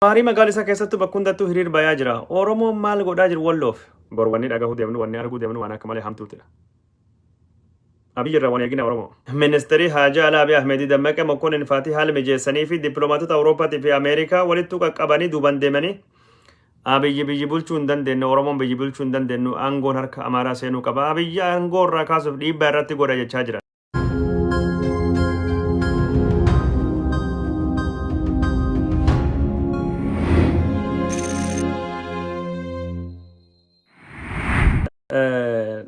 Maarii magaalisa keessattuu bakka hundattuu hiriir bayaa jira. Oromoon maal godhaa jiru Walloof? Bor wanni dhagahuu deemnu, wanni arguu deemnu waan akka malee hamtuutidha. Abiy irraa waan eegina Oromoo. Ministeerri Haajaa Alaa Abiy Ahmedii Dammaqee Mokonnin Faatii haala mijeessanii fi dippiloomaatota Awurooppaatii fi Ameerikaa walittuu qaqqabanii duuban deemanii Abiyyi biyyi bulchuu hin dandeenye, Oromoon biyyi bulchuu hin dandeenyu, aangoon harka Amaaraa seenuu qaba. Abiyyi aangoo irraa kaasuuf dhiibbaa irratti godha jechaa jiran.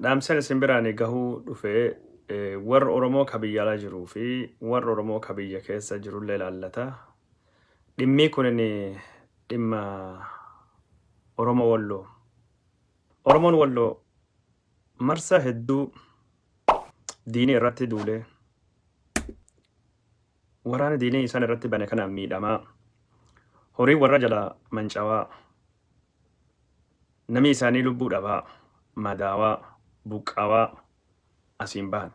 Dhaamsan isin biraan gahuu dhufe warra Oromoo ka biyya alaa jiruu fi warra Oromoo ka biyya keessa jirullee ilaallata. Dhimmii kun dhimma Oromoo Walloo. Oromoon Walloo marsaa hedduu diinii irratti duulee waraana diinii isaan irratti bane kanaan miidhamaa horii warra jalaa mancawaa namii isaanii lubbuu dhabaa madaawaa buqqawaa asiin bahan.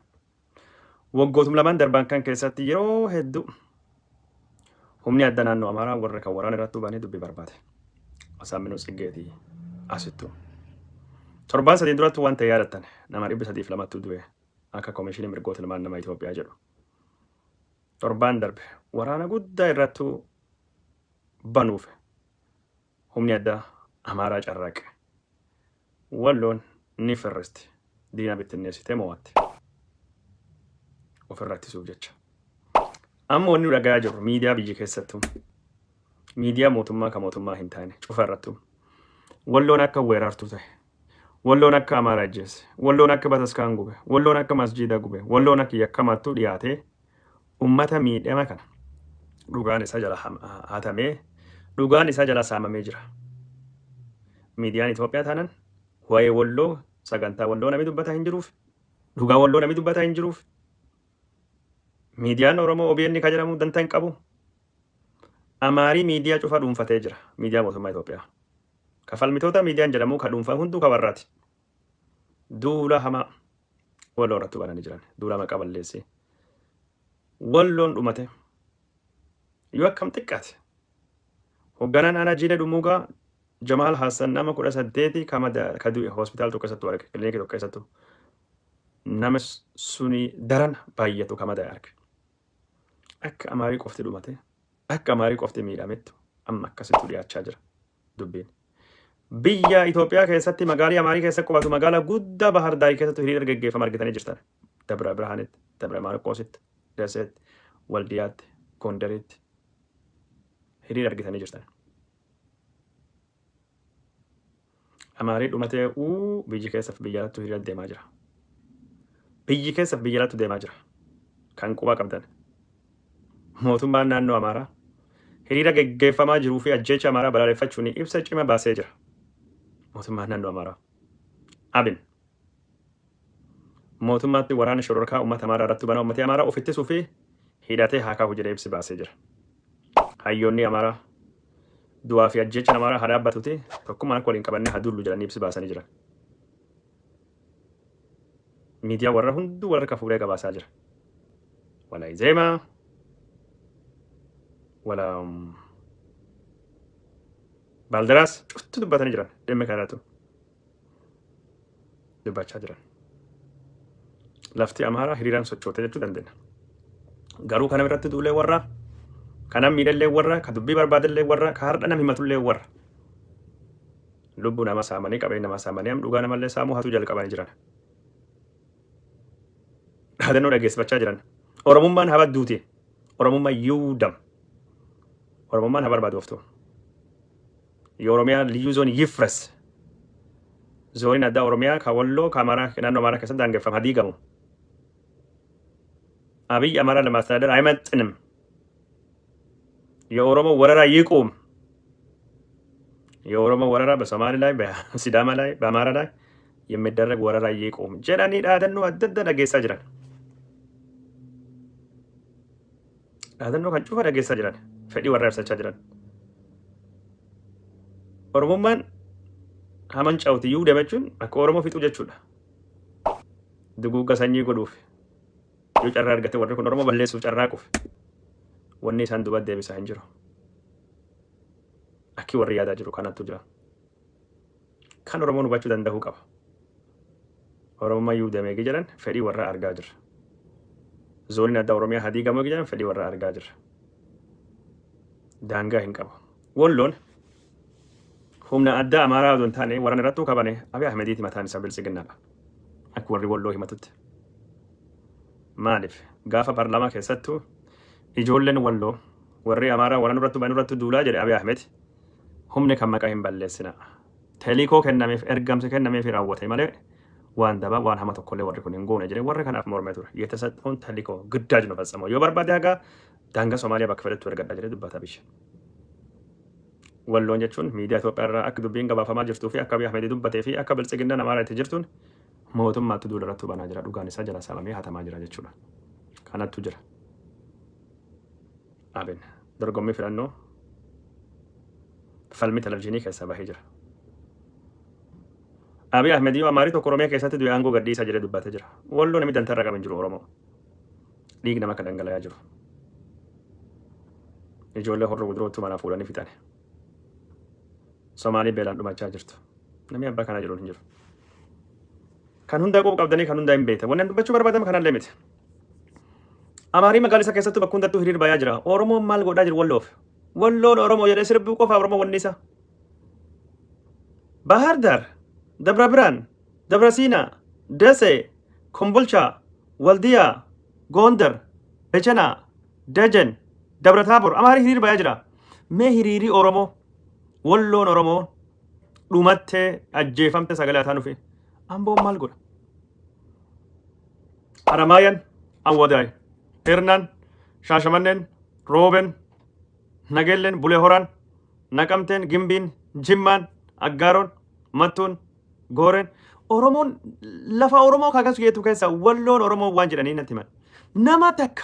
Waggootum lamaan darban kan keessatti yeroo hedduu humni adda naannoo Amaaraa warra kan waraana irratti banee dubbii barbaade. Asaamminuu Tsiggeetii asittuu. Torbaan sadiin duratti waan ta'e yaadattan nama 302ttu du'e akka Komishinii Mirgoota Ilmaan Namaa Itoophiyaa jedhu. Torbaan darbe waraana guddaa irrattuu banuuf humni addaa Amaaraa carraaqe. Walloon ni firristi. Diina bittinneessitee mo'atte. Ofirraa ittisuuf jecha. Amma wanni nu dhagayaa jirru miidiyaa biyya keessattuu miidiyaa mootummaa ka mootummaa hin taane cufa irrattuu Walloon akka weerartuu ta'e, Walloon akka Amaara ajjeese, Walloon akka bataskaan gube, Walloon akka masjiida gube, Walloon akka yakkamaattuu dhiyaatee ummata miidhama kana dhugaan isaa jala hatamee dhugaan isaa jala saamamee jira. Miidiyaan Itoophiyaa taanan waa'ee Walloo sagantaa Walloo namni dubbataa hin jiruuf dhugaa Walloo namni dubbataa hin jiruuf miidiyaan Oromoo OBN ka jedhamu danta hin qabu. Amaarii miidiyaa cufa dhuunfatee jira. Miidiyaa mootummaa Itoophiyaa. Ka falmitoota miidiyaan jedhamu ka dhuunfaa hunduu ka warraati. Duula hamaa Walloo irratti bananii jiran. Duula maqaa balleessii. Walloon dhumate. Yoo akkam xiqqaate. Hoogganaan aanaa Jiilee Dhummuugaa Jamaal Hassan nama 18 ka du'e hospitaala tokko keessattuu arge. Kilinikii tokko keessattuu. Nama suni daran baay'atu ka madaa'e arge. Akka Amaarii qofti dhumate, akka Amaarii qofti miidhamettu amma akkasittu dhiyaachaa jira dubbiin. Biyya Itoophiyaa keessatti magaalii Amaarii keessa qubatu magaalaa guddaa Bahar Daar keessatti hiriira geggeeffama argitanii jirtan. Dabra Birhaanitti, Dabra Maarqoositti, Daseetti, Waldiyaatti, Gondaritti hiriira argitanii jirtan. Amaarii dhumatee uu biyyi keessaf biyya alattu hiriira deemaa jira. Biyyi keessaf biyya alattu deemaa jira. Kan quba qabdan. Mootummaan naannoo Amaaraa hiriira geggeeffamaa jiruu fi ajjeecha Amaaraa balaaleffachuun ibsa cima baasee jira. Mootummaan naannoo Amaaraa. Abin. Mootummaatti waraana shororkaa uummata Amaaraa irratti banaa uummati Amaaraa of ittisuu fi hidhatee haa ka'u jedhee ibsi baasee jira. Hayyoonni Amaaraa du'aa fi ajjeechaan Amaaraa haa dhaabbatuti tokkummaan akka waliin qabannee haa duullu jedhanii ibsi baasanii jiran. Miidiyaa warra hunduu wal harka fuudhee gabaasaa jira. Wala Izeemaa, wala Baaldaraas cuftu dubbatanii jiran dhimma kanarratti dubbachaa jiran. Lafti Amaaraa hiriiraan sochoote jechuu dandeenya. Garuu kana irratti duulee warra, kana miidhallee warra, ka dubbii barbaadellee warra, ka har'a nama himatullee warra. Lubbuu nama saamanii qabeenya nama saamanii am dhugaa namallee saamuu hatuu jalqabanii jiran. Dhaadannoo dhageessifachaa jiran. Oromummaan haa badduuti. Oromummaan yiwdam. Oromummaan haa barbaadu የኦሮሚያ ልዩ ዞን ይፍረስ። Zooniin addaa Oromiyaa ka Walloo ka Amaaraa naannoo Amaaraa keessatti daangeffama haa diigamu. አብይ አማራ ለማስተዳደር አይመጥንም። የኦሮሞ ወረራ ይቁም። የኦሮሞ ወረራ በሶማሌ ላይ፣ በሲዳማ ላይ፣ በአማራ ላይ የሚደረግ ወረራ ይቁም jedhanii dhaadannoo adda addaa dhageessaa jiran. Dhaadannoo kan cufa dhageessaa jiran. Fedhii warra ibsachaa jiran. Oromummaan haman ca'uti iyyuu jechuun akka Oromoo fixuu jechuudha. Duguugga sanyii godhuuf yoo carraa argate warri kun Oromoo balleessuuf carraaquuf wanni isaan duuba deebisaa hin jiru. Akki warri yaadaa jiru kanattu jira. Kan Oromoon hubachuu danda'uu qaba. Oromummaa yuudamee jedhan fedhii warra argaa jirra. Zooniin addaa Oromiyaa hadii gamoo jedhan fedhii warra argaa jirra. Daangaa hin qabu. Walloon humna addaa Amaaraa osoo hin taane warra irrattuu qabane Abiy Ahmediiti mataan isaa biltsiginnaadha. Akka warri Walloo himatutti. Maaliif gaafa paarlaamaa keessattuu ijoolleen Walloo warri Amaaraa warra nurrattu nurrattu duulaa jedhe Abiy Ahmed humni kan maqaa hin balleessina. Telikoo kennameef ergamsi kennameef raawwate malee waan dabaa waan hama tokkollee warri kun hin goone jedhee warra kanaaf mormee ture. የተሰጠውን ተልእኮ ግዳጅ ነው ፈጸመው። Yoo barbaade haga daangaa Somaaliyaa bakka fedhettu ergadha jedhee dubbata biyya. Walloon jechuun miidiyaa Itoophiyaa irraa akka dubbiin gabaafamaa jirtuu fi akka Abiy Ahmed dubbatee fi akka biltsiginnaan Amaaraa itti jirtuun mootummaatti duula irratti banaa jira. Dhugaan isaa jala saamamee hatamaa jira jechuudha. Kanattu jira. Abin dorgommii filannoo falmii televizyiinii keessaa bahee jira. Abiy Ahmed yoo Amaarii tokko Oromiyaa keessatti du'e aangoo gadhiisa jedhee dubbatee jira. Walloo namni dantarra qaban jiru Oromoo. Dhiigni nama akka dhangala'aa jiru. Ijoollee horroo gudurootu manaa fuudhanii fixan. Somaalii beelaan dhumachaa jirtu. Namni abbaa kanaa jedhuun hin jiru. Kan hundaa quba qabdanii kan hundaa hin beektan. Wanni dubbachuu barbaadame kanallee miti. Amaarii magaalisa keessattuu bakka hundattuu hiriir bayaa jira. Oromoon maal godhaa jiru Walloof? Walloon Oromoo jedhee sirbuu qofa Oromoo wanni isaa. Bahar Dar, Dabra Biraan, Dabra Siinaa, Desee, Kombolchaa, Waldiyaa, Gondar, Bechanaa, Dajan, Dabra Taabor Amaarii hiriir bayaa jira. Mee hiriirii Oromoo, Walloon Oromoo dhumattee ajjeefamte sagalee haa nufi. Amboon maal godha? Haramaayan, Awwadaay, Hirnaan, Shaashamanneen, Rooben, Nageelleen, Bulee Horaan, Naqamteen, Gimbiin, Jimmaan, Aggaaroon, Mattuun, Gooreen. Oromoon lafa Oromoo kakas geetu keessa Walloon Oromoo waan jedhanii natti himan. Nama takka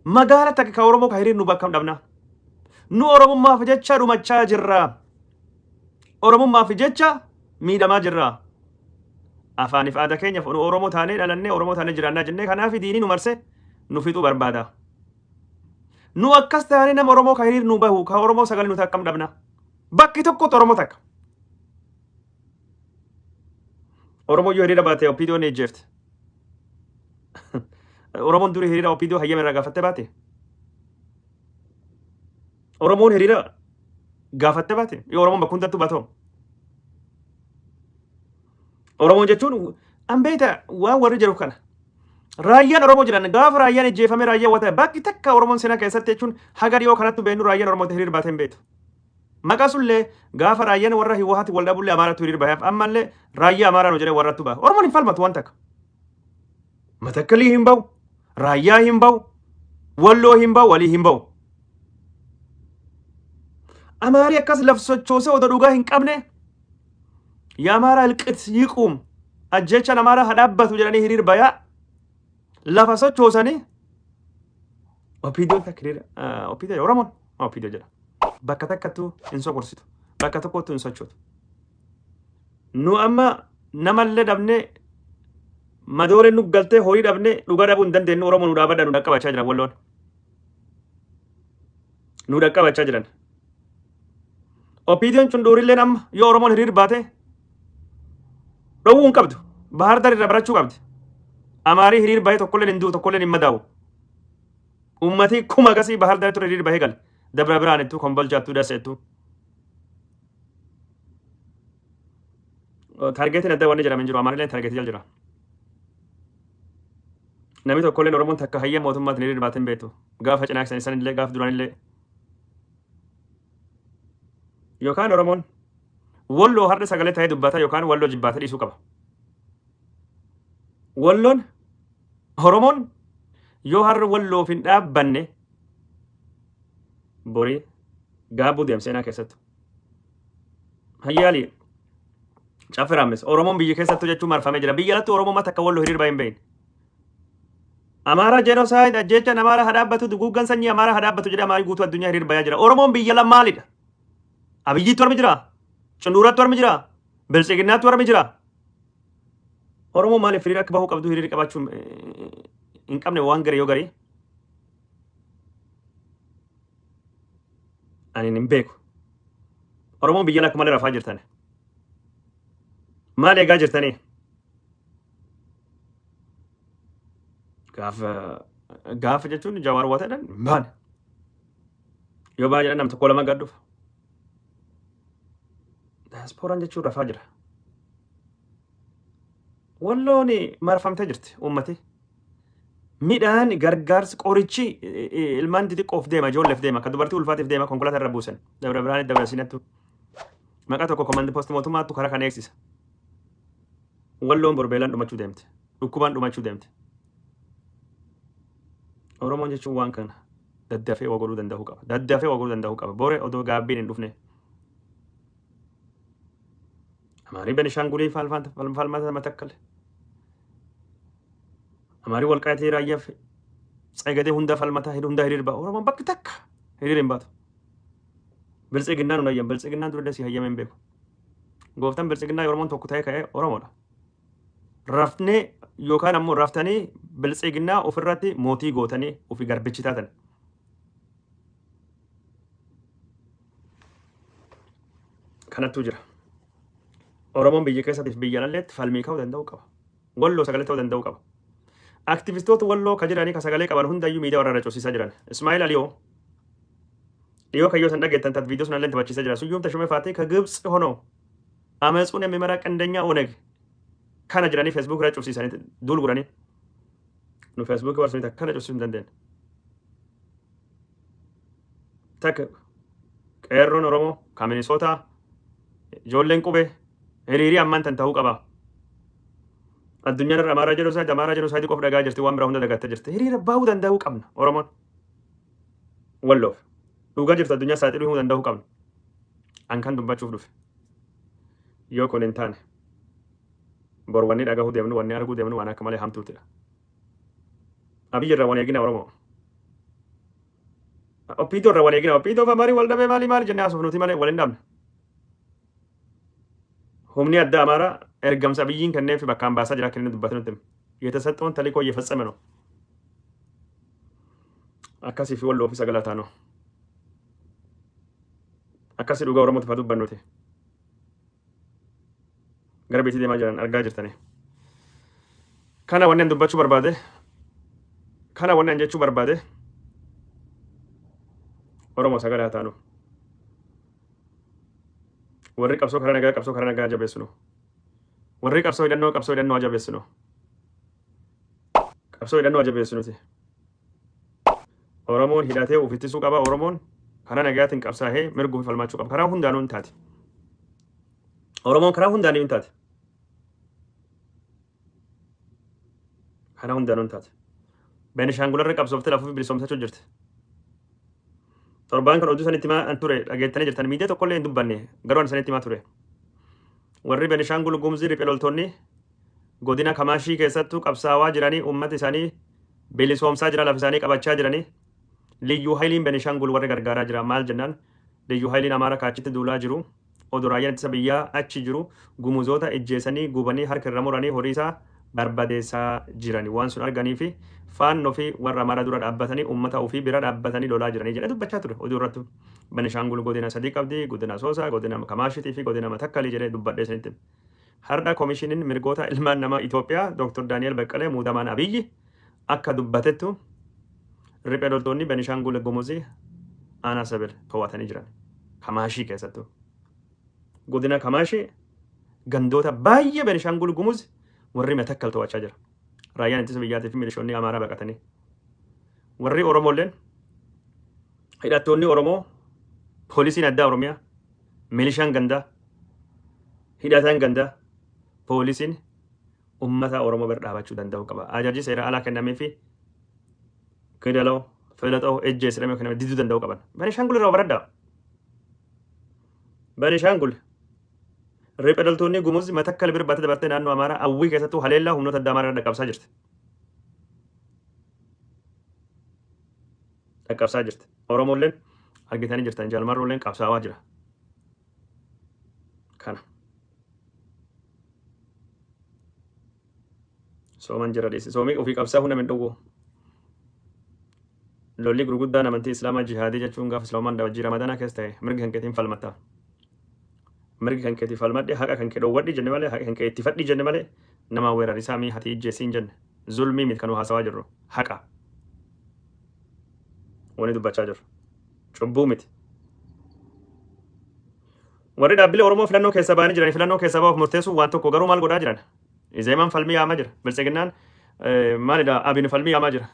magaala takka ka Oromoo ka hiriir nu bakka dhabna. Nu Oromummaaf jecha dhumachaa jirra. Oromummaaf jecha miidhamaa jirra. Afaaniif aadaa keenyaaf nu Oromoo taanee dhalannee Oromoo taanee jiraannaa jennee kanaaf diinii nu marse nu fixuu barbaada. Nu akkas taanee nama Oromoo ka hiriir nu bahu ka Oromoo sagalee nuti akkam dhabna. Bakki tokkotti Oromoo takka. Oromoo yoo hiriira baate OPDO ni ejjeefte. Oromoon duri hiriira OPDO hayyama irraa gaafattee baate. Oromoon hiriira gaafattee baate. Yoo Oromoon bakka hundattuu baatoo. Oromoon jechuun an beekta waan warri jedhu kana. Raayyaan Oromoo jedhan gaafa raayyaan ejjeefame raayyaan wata bakki takka Oromoon seenaa keessatti jechuun haga dhiyoo kanatti beeknu raayyaan Oromoo hiriira baatee hin beektu. Maqaa sullee gaafa raayyaan warra Hiwaati wal dhabullee Amaaraatu hiriira baheef ammallee raayyaa Amaaraa nu jedhee warrattu baha. Oromoon hin falmatu waan takka. Matakkalii hin bahu, raayyaa hin bahu, Walloo hin bahu, walii hin bahu. Amaarii akkas laf sochoosee odoo dhugaa hin qabne የአማራ እልቂት ይቁም ajjechaan Amaaraa haa dhaabbatu jedhanii hiriir bayaa lafa sochoosanii OPDOn takka hiriira OPDO Oromoon OPDO jedha. Bakka takkattuu hin soqorsitu. Bakka tokkottuu hin sochootu. Nu amma namallee dhabnee madooleen nu galtee horii dhabnee dhugaa dhabuu hin dandeenyu. Oromoo nu dhaabadha, nu dhaqqabachaa jiran Walloon. Nu dhaqqabachaa jiran. OPDOn cunduurilleen amma yoo Oromoon hiriir baate dhowwuu hin qabdu. Bahar Dar irraa barachuu qabdi. Amaarii hiriir bahee tokkolleen hin du'u, tokkolleen hin madaa'u. Uummatii kuma gasii Bahar Dar ture hiriir bahee gale. Dabra Birhaanittuu, Kombolchaattuu, Daseettuu. Targetiin adda wanni jedhame hin jiru. Amaarileen targetii jala jira. Namni tokkolleen Oromoon takka hayya mootummaatiin hiriir baatee hin beektu. Gaafa cinaaksan isanillee gaafa duraanillee. Yookaan Oromoon Walloo har'a sagalee ta'ee dubbata yookaan Walloo jibbaatee dhiisuu qaba. Walloon Oromoon yoo har'a Walloof hin dhaabbanne borii gaabbuu deem seenaa keessattu. Hayyaali Caffiraamis Oromoon biyya keessattuu jechuun marfamee jira. Biyya alatti Oromoo mata akka Walloo hiriir bahee hin beekne. Amaaraa genocide, ajjeechaan Amaaraa haa dhaabbatu, duguuggan sanyii Amaaraa haa dhaabbatu jedhee Amaarii guutuu addunyaa hiriir bayaa jira. Oromoon biyya la maalidha? Abiyyiitu warmi jira? Cunduuratti warmi jira? Biltsiginnaatti warmi jira? Oromoon maaliif hiriira akka bahuu qabdu hiriira qabaachuu hin qabne waan garii yoo garii? Ani hin beeku. Oromoon biyya akka malee rafaa jirtan. Maal eegaa jirtanii? Gaafa gaafa jechuun Jawaar waa ta'edhan baane. Yoo baa jedhan nam tokko lama gad dhufa. Diyaaspooraan jechuun rafaa jira. Walloon marfamtee jirti uummati. Midhaan gargaarsi qorichi ilmaan xixiqqoof deema, ijoolleef deema, kan dubartii ulfaatiif deema, konkolaataa irra buusan. Dabra Birhaanii, Dabra Siinattu. Maqaa tokko command post mootummaattu karaa kan eegsisa. Walloon borbeelaan dhumachuu deemte. Dhukkubaan dhumachuu deemte. Oromoon jechuun waan kana daddafee waa godhuu danda'uu qaba. Daddafee waa godhuu danda'uu qaba. Bore odoo gaabbiin hin dhufne. Amaarii Benishaangulii falmata Matakkal. Amaarii Walqaayitii, Raayyaaf Tsegadee hunda falmata, hunda hiriir ba'a. Oromoon bakki takka hiriir hin baatu. Biltsiginnaan nun hayyam. Biltsiginnaan dura dasii hayyame hin beeku. Gooftaan biltsiginnaa Oromoon tokko ta'ee ka'ee Oromoodha. Rafnee yookaan ammoo raftanii biltsiginnaa ofirratti mootii gootanii ofii garbichi taatan. Kanattuu jira. Oromoon biyya keessattiif biyya alalleetti falmii ka'uu danda'uu qaba. Walloo sagalee ta'uu danda'uu qaba. Aktivistoota Walloo ka jiranii ka sagalee qaban hundayyuu miidiyaa warra irra cufsiisaa jiran. Ismaa'il Aliyoo dhiyoo kayyoo san dhageettan tat viidiyoo sun illee taphachiisaa jira. ስዩም ተሾመ ፋቴ ከግብፅ ሆኖ አመፁን የሚመራ ቀንደኛ ኦነግ kana jedhanii Facebook irra cufsiisanii duul godhanii nu Facebook barsuun akkana cufsiisuu hin dandeenye. Takka qeerroon Oromoo ka Minisootaa, ijoolleen qubee hiriirii ammaan tan ta'uu qaba. Addunyaan irra Amaaraa jedhu Amaaraa jedhu isaati qofa dhagaa jirti, waan biraa hunda dagattee jirti. Hiriira baahuu danda'uu qabna Oromoon. Walloof dhugaa jirtu addunyaa saaxiluu himuu danda'uu qabna. An kan dubbachuuf dhufe. Yoo kun hin taane, bor wanni dhagahuu deemnu, wanni arguu deemnu waan akka malee hamtuutidha. Abiyyi irraa waan eegina Oromoo. OPDO irraa waan eegina. OPDO fa marii wal dhabee maali maali jennee haasofnuti nuti malee wal hin dhabne. Humni adda Amaaraa ergamsa Abiyyiin kenneef bakkaan baasaa jira akka inni dubbate nutti hima. የተሰጠውን ተልእኮ እየፈጸመ ነው። Akkasii fi Walloo fi sagalee taanoo. Akkasii dhugaa Oromootiif haa dubbannuti. Gara beetii deemaa jiran argaa jirtanii. Kana wanni an dubbachuu barbaade, kana wanni an jechuu barbaade, Oromoo sagalee haa taanu. Warri qabsoo karaa nagaa, qabsoo karaa nagaa jabeessinu. Warri qabsoo hidhannoo, qabsoo hidhannoo jabeessinu. Qabsoo hidhannoo jabeessinuti. Oromoon hidhatee of ittisuu qaba. Oromoon karaa nagaatiin qabsaa'ee mirga ofii falmachuu qaba. Karaa hundaanuu hin taate. Oromoon karaa hundaanuu hin taate. Karaa hundaanuu hin taate. Beenishaangul irra qabsooftee lafa ofii bilisoomsachuu jirti. Torbaan kan oduu sanitti himaa ture dhageettanii jirtan, miidiyaa tokkollee hin dubbanne, garuu ani sanitti himaa ture. Warri Beenishaangul Gumuzii riphee loltoonni godina Kamaashii keessattuu qabsaawaa jiranii, uummata isaanii bilisoomsaa jira, lafa isaanii qabachaa jiranii. Liyyuu Hayiliin Beenishaangul warri gargaaraa jira. Maal jennaan, Liyyuu Hayiliin Amaara kaachitti duulaa jiru. Oduu raayyaan ittisa biyyaa achi jiru Gumuzoota ijjeessanii, gubanii, harka irra muranii, horii isaa barbadeessaa jirani. Waan sun arganii fi Faannoo fi warra Amaaraa dura dhaabbatanii, uummata ofii bira dhaabbatanii lolaa jiranii jedhee dubbachaa ture oduu irratti. Beenishaangul godina sadii qabdi: godina Asoosaa, godina Kamaashitii fi godina Matakkalii jedhee dubbadhee isinitti. Har'a koomishiniin mirgoota ilmaan namaa Itoophiyaa Dr. Daani'el Baqqalee muudamaan Abiyyi akka dubbatettu, riphee loltoonni Beenishaangul Gumuzii aanaa Sebel to'atanii jiran. Kamaashii keessattuu. Godina Kamaashii gandoota baay'ee Beenishaangul Gumuz warri Matakkal to'achaa jira. Raayyaan ittisa biyyaatii fi milishoonni Amaaraa baqatanii. Warri Oromoolleen, hidhattoonni Oromoo, poolisiin addaa Oromiyaa, milishaan gandaa, hidhataan gandaa, poolisiin ummata Oromoo bira dhaabachuu danda'uu qaba. Ajaji seera alaa kennamee fi ግደለው, ፍለጠው, ejjees jedhamee kenname diduu danda'uu qaban. Beenishaangul irraa baradhaa. Beenishaangul riphee loltoonni Gumuz Matakkal bira baatee dabartee naannoo Amaaraa Awwii keessattuu haleellaa humnoota addaa Amaaraa dhaqqabsaa jirti. Dhaqqabsaa jirti. Oromoolleen argitanii jirtan, Jaalmarroolleen qabsaawaa jira. Kana. Sooman jira dhiisi. Soomii ofii qabsaa hunda hin dhowwu. Lolli gurguddaan amantii Islaamaa jihaadii jechuun gaafa Islaamaan dawajjii Ramadaanaa keessa ta'e mirga kan keetiin falmatta. Mirgi kan keetii falmadhe, haqa kan kee dhoowwadhi jenne malee, haqa kan kee itti fadhi jenne malee, nama weerarisaa mii hati ijjeessi hin jenne. Zulmii miti kan nu haasawaa jirru. Haqa. Wani dubbachaa jirru. Cubbuu miti. Warri dhaabbilee Oromoo filannoo keessa ba'anii jiran filannoo keessa ba'uuf murteessuun waan tokko, garuu maal godhaa jiran? Izeemaan falmii yaamaa jira. Biltsiginnaan maalidha, Abin falmii yaamaa jira.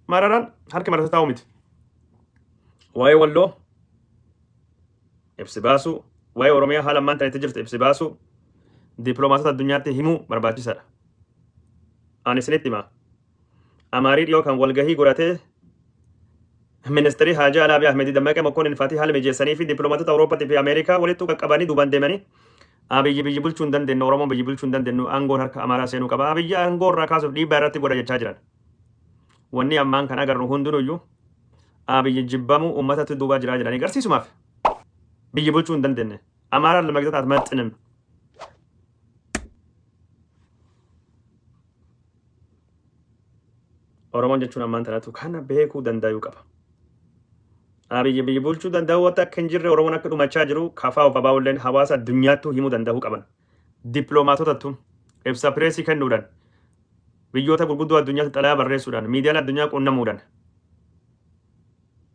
Mararaan harki marata taa'u miti. Waa'ee Walloo ibsi baasuu, waa'ee Oromiyaa haala ammaan tana itti jirtu ibsi baasuu, dippiloomaatota addunyaatti himuu barbaachisaadha. Ani isinitti himaa. Amaarii dhiyoo kan walgahii godhatee ministeerri haajaa alaa Abiy Ahmed, Dammaqee Mokonnin Fatii haala mijeessanii fi dippiloomaatota Awurooppaatii fi Ameerikaa walittuu qaqqabanii duubaan deemanii Abiyyi biyyi bulchuu hin dandeenyu, Oromoon biyyi bulchuu hin dandeenyu, aangoon harka Amaaraa seenuu qaba. Abiyyi aangoo irraa kaasuuf dhiibbaa irratti godha jechaa jiran. Wanni ammaan kan agarru hundinuyyuu Abiyyi jibbamuu uummatatti duubaa jiraa jedhanii garsiisumaaf biyyi bulchuu hin dandeenye. Amaaraan ለመግዛት አትመጥንም። Oromoon jechuun ammaan tanatu kana beekuu danda'uu qaba. Abiyyi biyyi bulchuu danda'uu wanta akka hin jirre, Oromoon akka dhumachaa jiru kafaa of abaa'ulleen hawaasa addunyaattuu himuu danda'uu qaban. Dippiloomaatotattu ibsa pireesii kennuudhaan, biyyoota gurguddoo addunyaatti xalayaa barreessuudhaan, miidiyaalee addunyaa qunnamuudhaan,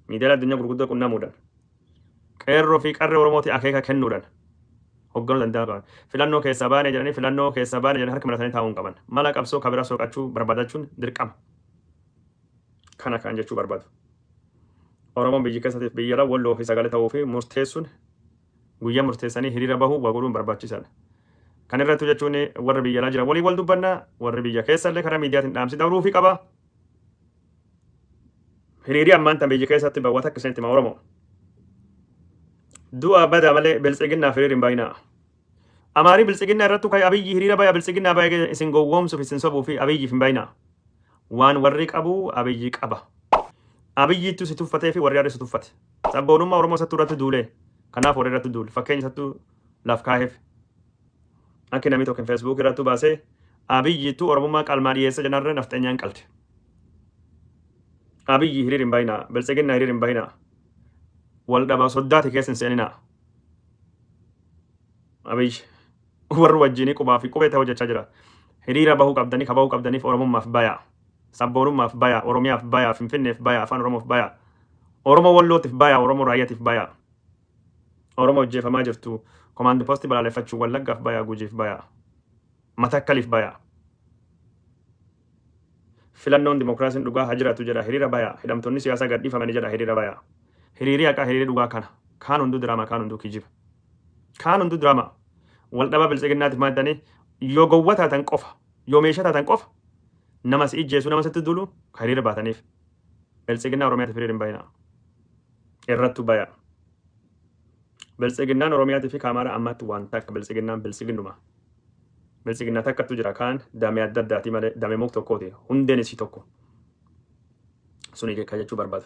miidiyaalee addunyaa gurguddoo qunnamuudhaan, qeerroo fi qarree Oromooti akeeka kennuudhaan hoogganuu danda'uu qaban. Filannoo keessaa baane jedhanii, filannoo keessaa baane jedhanii harka maratanii taa'uu hin qaban. Mala qabsoo kabira soqachuu barbaadachuun dirqama. Kana kan jechuu barbaadu. Oromoon biyyi keessatti biyya ala Walloo fi sagalee ta'uu fi murteessuun, guyyaa murteessanii hiriira bahuu waa godhuun barbaachisaadha. Kan irratti jechuun warri biyya alaa jiran walii wal dubbannaa, warri biyya keessallee karaa miidiyaatiin dhaamsi dabruufii qaba. Hiriirii ammaan tan biyya keessatti bawwata akka isinitti hima Oromoo. Du'a badaa malee biltsiginnaaf hiriir hin baay'inaa. Amaarii biltsiginnaa irrattu kan Abiyyi hiriira baya biltsiginnaa baay'ee isin gowwoomsuuf isin sobuu fi Abiyyiif hin baay'inaa. Waan warri qabu Abiyyi qaba. Abiyyiittu si tuffatee fi warri harri si tuffate. Sabboonummaa Oromoo sattuu irratti duulee. Kanaaf warri irratti duule. Fakkeenya sattuu laf kaaheef. Akki namni tokko Facebook irrattu baasee Abiyyiittu Oromummaa qalmaa dhiyeessa jenarra nafxenyaan qalte. Abiyyi hiriir hin baay'inaa. Biltsiginnaa hiriir hin baay'inaa. Wal dhaba soddaati keessa hin seeninaa. Abiyyi warri wajjinii qubaa fi qubee ta'e hojjechaa jira. Hiriira bahuu qabdanii ka bahuu qabdaniif Oromummaaf bayaa. Sabboonummaaf bayaa, Oromiyaaf bayaa, Finfinneef bayaa, Afaan Oromoof bayaa. Oromoo Wallootiif bayaa, Oromoo Raayyaatiif bayaa. Oromoo hojjeefamaa jirtu komaandi poostii balaaleffachuu Wallaggaaf bayaa, Gujiif bayaa. Matakkaliif bayaa. Filannoon dimokiraasiin dhugaa haa jiraatu jedha hiriira bayaa. Hidhamtoonni siyaasaa gadhiifamanii jedha hiriira bayaa. Hiriirii haqaa, hiriirii dhugaa kana. Kaan hunduu diraamaa, kaan hunduu kijiba. Kaan hunduu diraamaa. Wal dhabaa biltsiginnaatiif maal jedhanii, yoo gowwa taatan qofa, yoo meeshaa taatan qofa, nama si ijjeessu, nama sitti dulu ka hiriira baataniif. Biltsiginnaa Oromiyaatiif hiriira hin bayinaa. Irrattu bayaa. Biltsiginnaan Oromiyaatii fi Kaamaaraa ammaatti waan takka, biltsiginnaan biltsiginnuma. Biltsiginnaa takkattu jira, kaan damee adda addaati malee damee muk tokkooti. Hundeen isii tokko. Suni ka jechuu barbaadu.